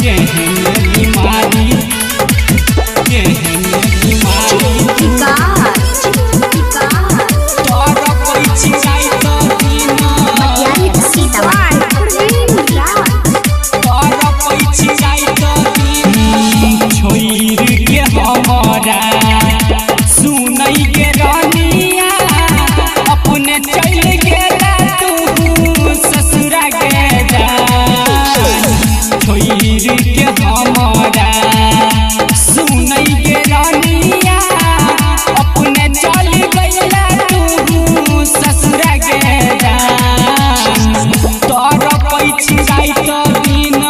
केहन बीमारी, केहन बीमारी विकास विकास तोर पैछी राइत दिन मटियारी सीतामढ़ी प्रवीण राज तोर पैछी राइत दिन छोइर के हमरा सुनै के रानिया अपने चल गेला तू ससुरा के जा छोइर के हमरा सुनै के रानिया अपने चल गइला तू ससुरा के जा तोर पैछी राइत दिन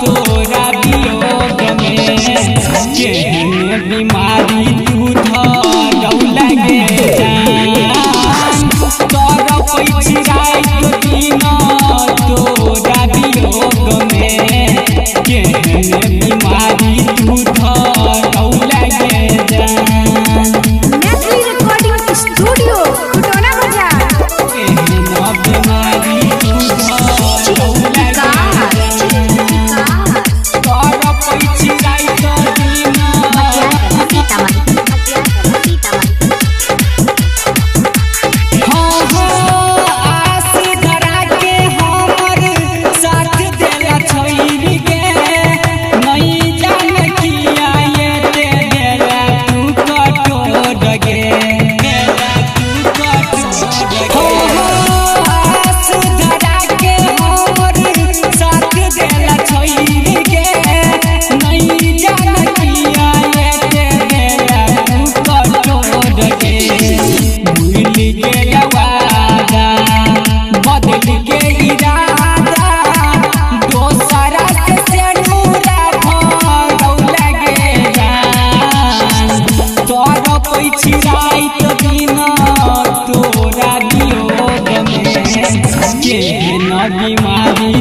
तोरा वियोग में केहन बीमारी तू धरौला गे जान तोर पैछी राइत दिन तोरा वियोग में केहन बीमारी तू धरौला गे जान मैथिली रिकॉर्डिंग स्टूडियो खुटौना बाजार केहन बीमारी तू धरौला गे विकास जान विकास तोर पैछी राइत दिन मटियारी सीतामढ़ी मटियारी सीतामढ़ी हाँ हाँ आस धरा के हमर साथ देला छोइर के नहीं जान किया ये ते देला तू कठोर गे देला तू कठोर गे हाँ हाँ आस धरा के हमर साथ देला छोइर के नहीं जान किया ये ते देला तू कठोर गे भूल गेला वादा बदल के इरादा दोसरा से सेनुरा भरौला गे जान तोर पैछी राइत दिन तोरा वियोग में केहन बीमारी